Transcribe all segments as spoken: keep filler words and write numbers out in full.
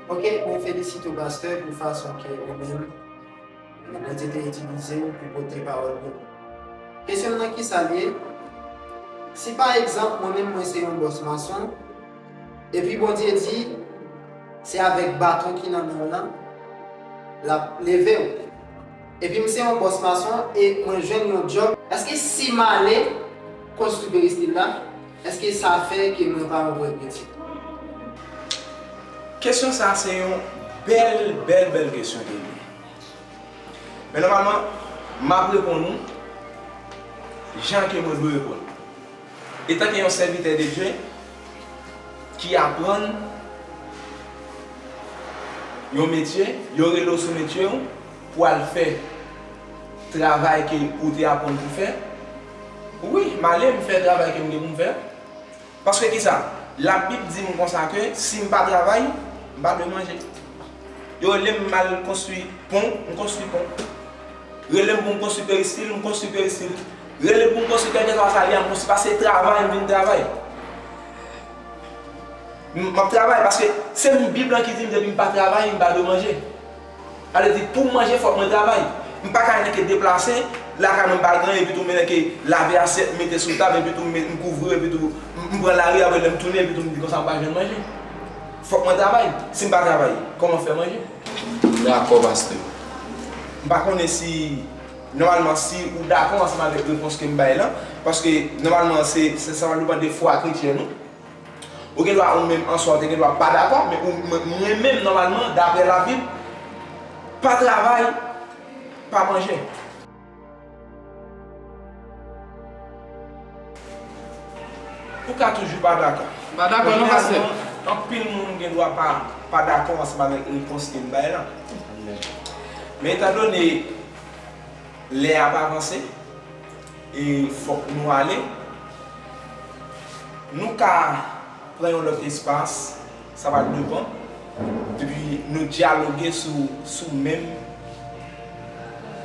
Ok, mwen felisite w, pastè, pou fason ke ou menm Bondye te itilize w pou pote pawòl Bondye. Kesyon m nan, kisa l ye? Si pa egzanp, mwen menm, mwen se yon bòs mason, epi Bondye di, se avèk baton ki nan men w lan, l ap leve w. Epi m se yon bòs mason e mwen jwenn yon djòb. Èske si m ale konstwi peristil la, èske sa fè ke mwen pa yon vrè kretyen? Kesyon sa a se yon bèl, bèl, bèl kesyon ke li ye. Men nòmalman, m ap reponn ou jan ke mwen dwe reponn. Etanke yon sèvitè de Dye ki aprann yon metye, yo rele w sou metye w pou al fè travay ke ou te aprann pou fè, wi, m ale, m fè travay ke m gen pou m fè. Paske kisa? Labib di m konsa ke si m pa travay, m pa dwe manje. Yo rele m al konstwi pon, m konstwi pon. Rele m pou m konstwi peristil, m konstwi peristil. Rele m pou m konstwi kèlkeswa sa li a, m konstwi, paske se travay m vin travay. M, m ap travay paske se Bib lan ki di m depi m pa travay, m pa dwe manje. Sa vle di, pou m manje, fòk mwen travay. M pa ka annik deplase, lakay mwen m pa gen anyen, epi tou m annik lave asyèt, m mete sou tab, epi tou m met, m kouvri, epi tou m, m pran lari, apre lè m tounen, epi tou m di konsa m pa jwenn manje. Fòk mwen travay. Si m pa travay, kòman fè manje? M dakò, pastè. M pa konnen si, nòmalman, si ou dakò ansanm avèk repons ke m bay lan, paske, nòmalman, se, se, sa va depann de fwa kretyen nou. Ou gen dwa ou menm an swa, ou te gen dwa pa dakò, men ou, mwen, mwen menm, nòmalman, daprè Labib, pa travay, pa manje. Ou ka toujou pa dakò. M pa dakò non, pastè. Anpil moun gen dwa pa, pa dakò ansanm avèk repons ke m bay lan. Men etandone lè a ap avanse, e fòk nou ale, nou ka pran yon lòt espas, sa va depann, epi nou dyaloge sou, sou menm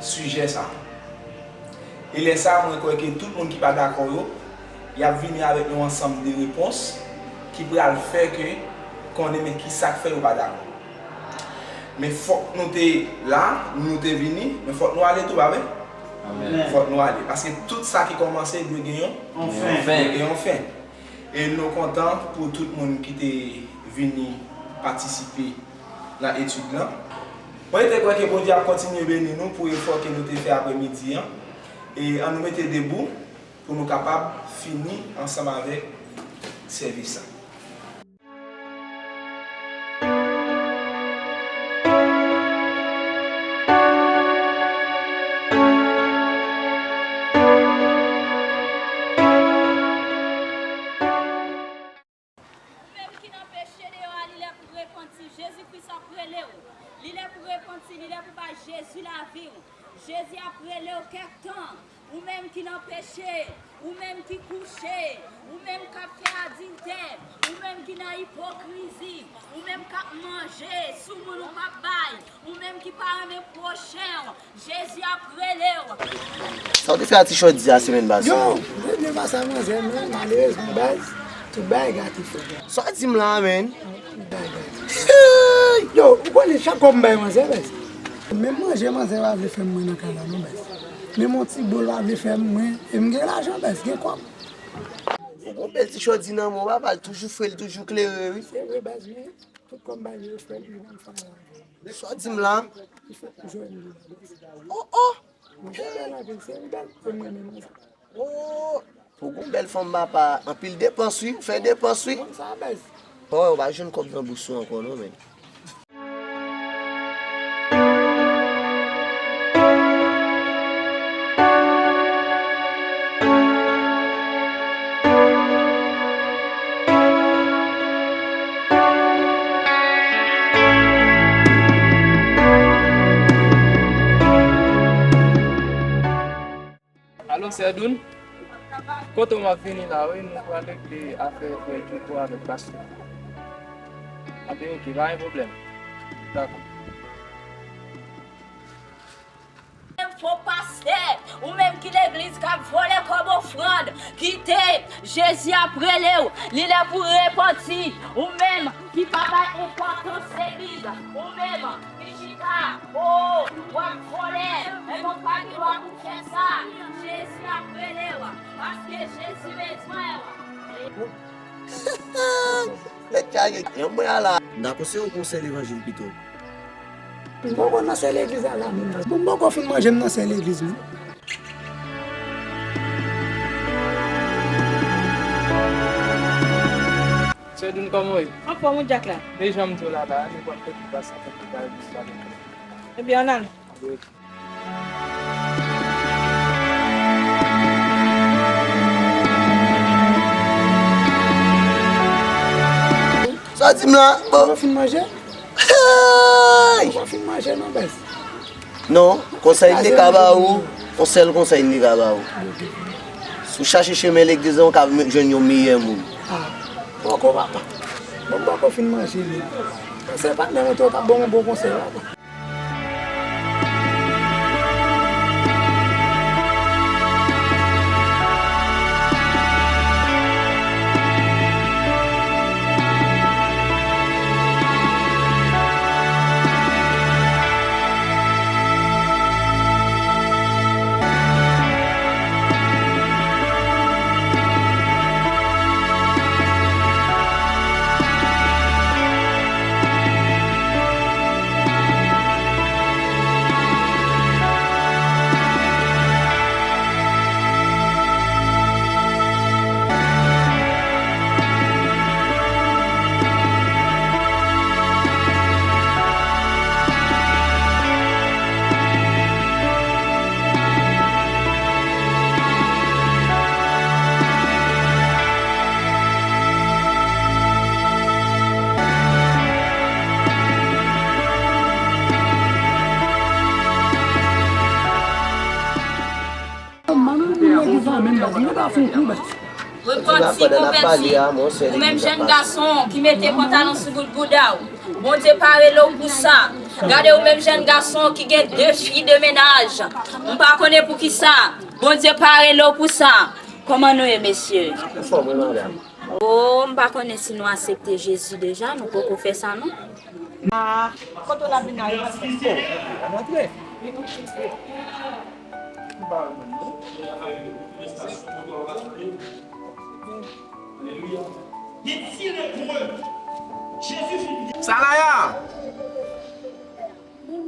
sijè sa. E lè sa, mwen kwè ke tout moun ki pa dakò yo, y ap vini avèk yon ansanm de repons ki pral fè ke konnen men ki sa k fè yo pa dakò. Men fòk nou te la, nou te vini, men fòk nou ale tou, pa vre? Amèn. Fòk nou ale. Paske tout sa ki kòmanse dwe gen yon, yon fen. Dwe gen yon fen. E nou kontan pou tout moun ki te vini patisipe nan etid lan. Mwen te kwè ke Bondye ap kontinye beni nou pou efò ke nou te fè aprèmidi an. E ann nou mete debou pou nou kapab fini ansanm avèk sèvis la. Ou menm ki nan peche deyò a, li lè pou repanti. Jezi Kris ap rele w. Li lè pou repanti, li lè pou bay Jezi lavi w. Jezi ap rele w kèk tan. Ou menm ki nan peche, ou menm ki kouche, ou menm k ap fè adiltè, ou menm ki nan ipokrizi, ou menm k ap manje sou moun ou p ap bay, ou menm ki pa renmen pwochen w, Jezi ap rele w. Sa w te fè a ti chòt di a semèn pase? Yo, mwen te pase a manzè, men malerezman, baz, tout bagay gate, frè. Sa w di m la a, menn? Tout bagay gate. Ey! Yo, ou konnen chak fwa m bay manzè, baz. Menm manje, manzè pa vle fè m mwen nan kay la, non, baz. Menm yon ti bòl pa vle fè m mwen, e m gen lajan, baz, gen kòb. Ou gon bèl ti chòdi nan men w, papa, l toujou fre, l toujou klere, wi. Se vre, baz, men tout kòb m bay li, frè, li menm fè la. Sa w di m la? Li fè pou jwenn li la, baz. Oh, oh! Mwen fè bèl anpil, se yon bèl, se mwen menm, baz. Oh! Pou gon bèl fanm, papa, anpil depans, wi, ou fè depans, wi. Konn sa, baz. Oh, ou pa jwenn kòb nan bous ou ankò, non, menn. Alo, sè Doun? Kote w, m ap vini la, wi, nou pral regle afè frè Djouko avèk pastè. Anben, oke, pa gen pwoblèm. Dakò. Menm fo pastè, ou menm ki legliz k ap vòlè kòb ofrann, kite, Jezi ap rele w, li lè pou repanti, ou menm ki pa bay enpòtans legliz. Ou menm ki chita, o, w ap vòlè, e non pa gen dwa pou fè sa. Jezi ap rele w, paske Jezi bezwen w. Tèt chaje, yon mwen ala. M ta konseye w pou w sè levanjil pito. M poko nan sè legliz la, la menm. Bon, m poko fin manje, m nan sè legliz menm. Sè Dune, kòman w ye? Anfòm, ou Dyak la? E jan m di w la, la, nou pral fè ti pase ansanm pou bay nou sa. Ebyen, ann al. Sa w di m la? Bon. Ou fin manje? Hey! Ou fin manje non, baz? Non, konsèy m te ka ba ou, yon sèl konsèy m te ka ba ou. Si w chache chemen legliz la, ou ka jwenn yon meyè moun. Ah, poko papa. Bon, m poko fin manje menm. Se patnè mwen tou, w t ap ban m yon bon konsèy papa. Repòt ti konvèti, ou menm jèn gason ki mete pantalon sou bout bouda w, Bondye pa rele w pou sa. Gade ou menm jèn gason ki gen de fi de mennaj, m pa konnen poukisa Bondye pa rele w pou sa. Kòman nou ye, mesye? Anfòm, wi, madanm. O, m pa konnen si nou aksepte Jezi deja, nou poko fè sa non. Ah, kote w la vin la, yo pa fè bon. Rantre. Sanaya!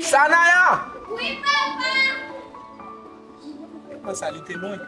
Sanaya! Wi, papa! Epa sa, li te lwen.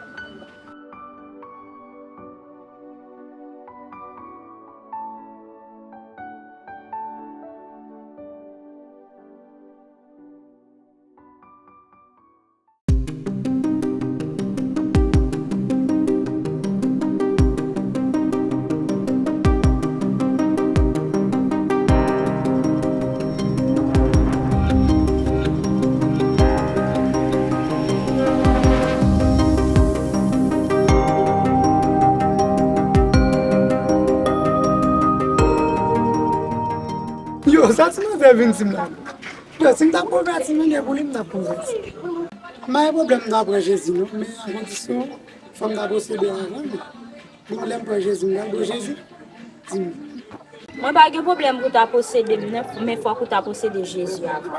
Yo, sa ti manzè vin di m la. Yo, si m t ap konvèti, men gen pou li m t ap konvèti. M pa gen pwoblèm m ta pran Jezi non, men a kondisyon fò m ta posede avan, men bon, lè m pran Jezi, m pral pran Jezi. Di m. Mwen pa gen pwoblèm pou ta posede m, men fòk ou ta posede Jezi avan.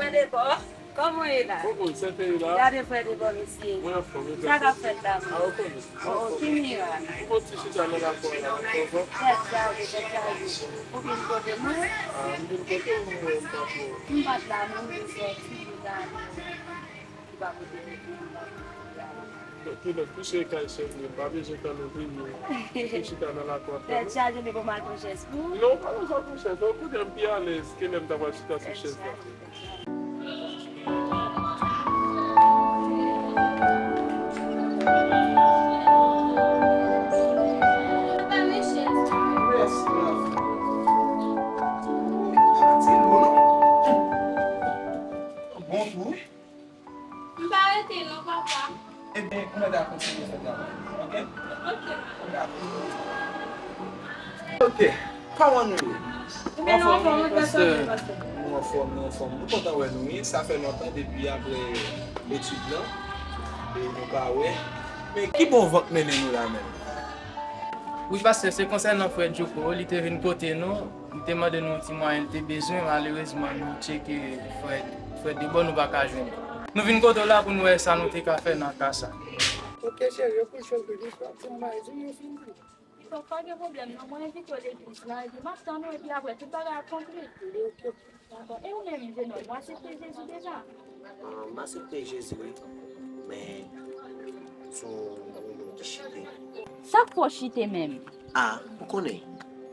Frè Debò, kòman w ye la? Kòman w ye la? Gade frè Debò, mesye. Mwen anfòm, wi. Sa k ap fèt la menm? A, ou konnen. O, ki mirak? Ou bon ti chita nan lakò la, kòman? Tèt chaje, tèt chaje. Ou vin kote mwen? A, m vin kote w, mwen, m pa t wè w. M pa t la, non, m vin sòti, m vin ale. Li pa kote mete m, m pa kote mete m. Donk, kilòt, kouche kay chèf li, m pa bezwen tann ou vini. Ou chita nan lakò a. Tèt chaje, li bon, m al pran chèz pou ou? Non, pa bezwen pran chèz. Ou konnen m pi alèz ke lè m ta pral chita sou chèz la. Ok? Ok. Kòman nou ye? Nou anfòm, nou anfòm, nou anfòm. Nou kontan wè nou, wi. Sa fè lontan depi apre etid lan. E nou pa wè. Men ki bon van k mennen nou la menm? Wi, pastè, se konsènan frè Djouko, li te vin kote nou, li te mande nou yon ti mwayen li te bezwen, malerezman, nou tcheke frè, frè Debò, nou pa ka jwenn li. Nou vin kote w la pou nou wè sa nou te ka fè nan ka sa. Ok, cheri, yo kouche, yo kouche, yo kouche, yo fini. Donk, pa gen pwoblèm, non, mwen envite w legliz la, epi m ap tann ou, epi apre, tout bagay ap konkli. Dakò. E ou menm, jenòm, ou aksepte Jezi deja? Ah, m aksepte Jezi, wi. Men, se yon moun ki chite. Sa k fè w chite menm? Ah, ou konnen,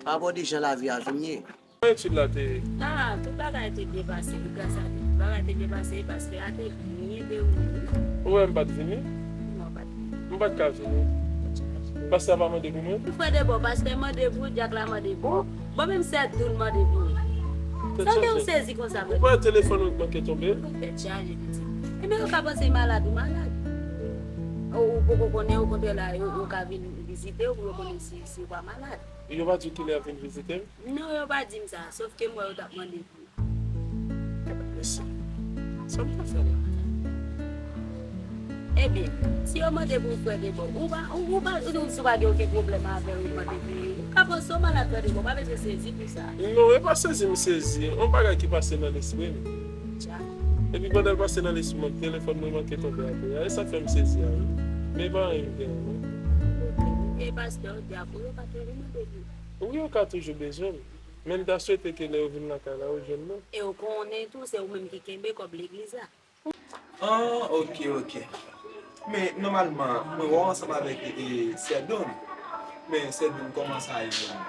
pa rapò de jan lavi a vin ye. Kòman etid la te ye? Ah, tout bagay te byen pase, wi, gras a Dye. Tout bagay te byen pase, pastè a te byen ede w, wi. Ou wè m pa t vini? Non, w pa t vini. M pa t ka vini. Pastè a pa mande pou mwen? Frè Debò, pastè mande pou ou, dyak la mande pou ou. Bon, menm sè Doun mande pou ou. Sa fè w sezi konsa, frè? Ou pa wè telefòn ou manke tonbe? Tèt chaje, pitit. Ebyen, yo ka panse malad ou malad. Ou, ou poko konnen, okontrè la, yo, yo ka vin vizite w pou yo konnen si, si w pa malad. Yo pa di w kilè y ap vin vizite m? Non, yo pa di m sa, sòf ke m wè yo t ap mande pou ou. Mèsi. Sa m ka fè la? Ebyen, si yo mande pou frè Debò, ou pa, ou, ou pa, ou, si w pa gen okenn pwoblèm avè l, ou mande pou li, ou ka panse w malad frè Debò, pa bezwen sezi pou sa. Non, e pa sezi m sezi, yon bagay ki pase nan lespri m. Dyak. Epi pandan l pase nan lespri m, telefòn mwen manke tonbe atè a, e sa k fè m sezi a, wi. Men pa anyen m genyen, non. E pastè, dyak ou yo ka toujou mande pou ou? Wi, yo ka toujou bezwen m. Men m ta swete ke lè yo vin lakay la, yo jwenn mwen. E w konnen tou, se ou menm ki kenbe kòb legliz la. Ah, ok, ok. Men, nòmalman, mwen wè w ansanm avèk, e, sè Don. Men, sè Don, kòman sa ye menm?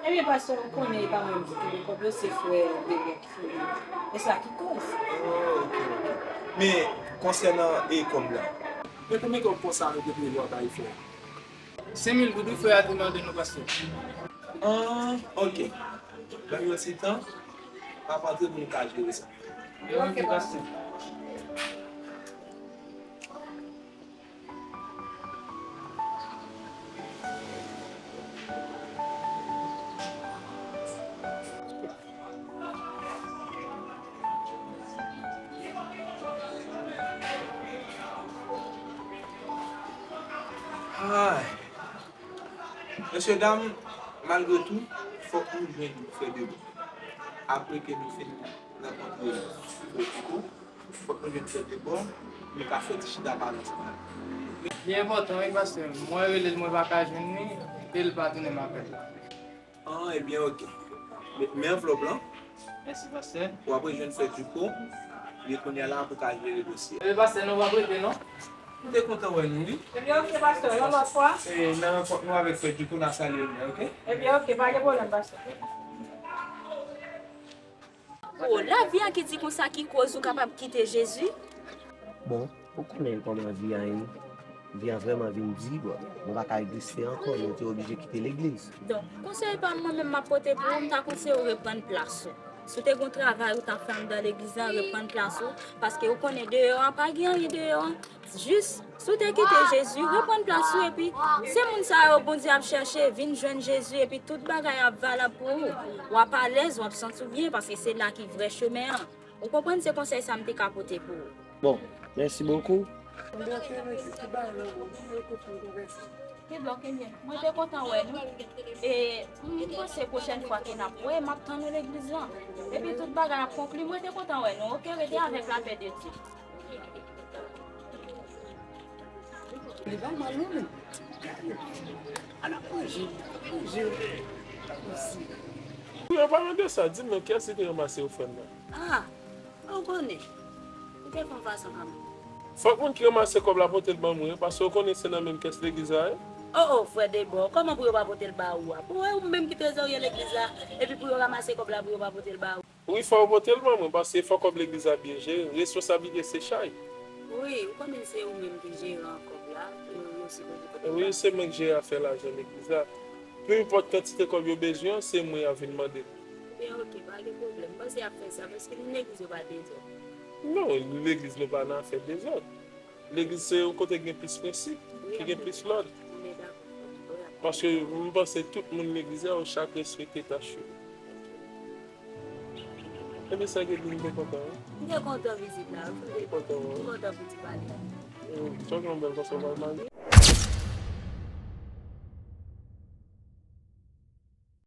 Ebyen, pastè, ou konnen e pa mwen menm ki kenbe kòb yo, se frè Debò ki kenbe. E sa ki koz. Oh, ok, ok. Men, konsènan, e, kòb la. Men konbyen kòb konsa nou te prevwa bay frè a? Senk mil goud wi frè a te mande nou, pastè. Ah, ok. Ban yo ti tan. M ap antre pou nou ka jere sa. Ok, pastè. Ay. Mesye dam, malgre tou, fòk nou jwenn frè Debò. Apre ke nou fin rankontre frè Debò, fòk nou jwenn frè Debò, nou ka fè ti chita pale ansanm avè l. Li enpòtan, wi, pastè. Mwen rele l, mwen pa ka jwenn li, e l pa tounen m apèl la. Ah, ebyen, ok. Men, men anvlòp lan. Mèsi, pastè. W ap rejwenn frè Djouko. Li kounye a la pou ka jere dosye a. Ebyen, pastè, nou p ap rete, non? M te kontan wè nou, wi. Ebyen, ok, pastè, yon lòt fwa. E, nan rankont nou avèk frè Djouko, n a salye l, ok? Ebyen, ok, pa gen pwoblèm, pastè. O, lavi a ki di konsa ki koz ou kapab kite Jezi? Bon, ou konnen kòman vi a ye. Vi a vrèman vin di, bon, nou pa ka egziste ankò, nou te oblije kite legliz. Donk, konsèy pa m, mwen menm m ap pote pou ou, m ta konseye w reprann plas ou. Si w te gen yon travay ou t ap fè anndan legliz la, reprann plas ou, paske ou konnen deyò a, pa gen anyen deyò a. Jis, si w te kite Jezi, reprann plas ou, epi se moun sa yo Bondye ap chèche, vin jwenn Jezi, epi tout bagay ap valab pou ou. W ap alèz, w ap santi w byen, paske se la ki vrè chemen an. Ou konprann, se konsèy sa m te ka pote pou ou. Bon, mèsi bokou. Ebyen, ok, ebyen. Mwen te kontan wè nou. E m panse pwochèn fwa ke n ap wè, m ap tann ou legliz lan. Epi tout bagay ap konkli, mwen te kontan wè nou. Ok, rete avèk lapè de Dye. Li pa mal non, men. Ala manje, manje. Mèsi. Wi, an palan de sa, di m non, kiyès ki te ranmase ofrann nan? Ah, ou konnen. Ou te fè yon fason kanmenm. Fòk moun ki ranmase kòb la pote l ban mwen, paske ou konnen se nan menm kès legliz la ye. Oh, oh, frè Debò, kòman pou yo pa pote l ba ou a? Pou ou menm ki trezorye legliz la, epi pou yo ranmase kòb la pou yo pa pote l ba ou? Wi, fò yo pote l ban mwen, paske fò kòb legliz la byen jere. Responsablite se chay. Wi, ou konnen se ou menm ki jeran kòb la, yo, yo sipoze pote l ba ou. Wi, se mwen ki jere afè lajan legliz la. Peu importe kantite kòb yo bezwen an, se mwen y ap vin mande l. Ebyen, ok, pa gen pwoblèm. M panse y ap fè sa, paske legliz yo pa dezòd. Non, legliz nou pa nan afè dezòd. Legliz se yon kote ki gen plis prensip. Ki gen plis lòd. Paske m panse tout moun legliz la, yo chak respekte tach yo. Ebyen, sa ki di m te kontan, wi. M te kontan vizit la, wi. M te kontan, wi. M kontan pou ti pale. Sa gen yon bèl fason pral marye.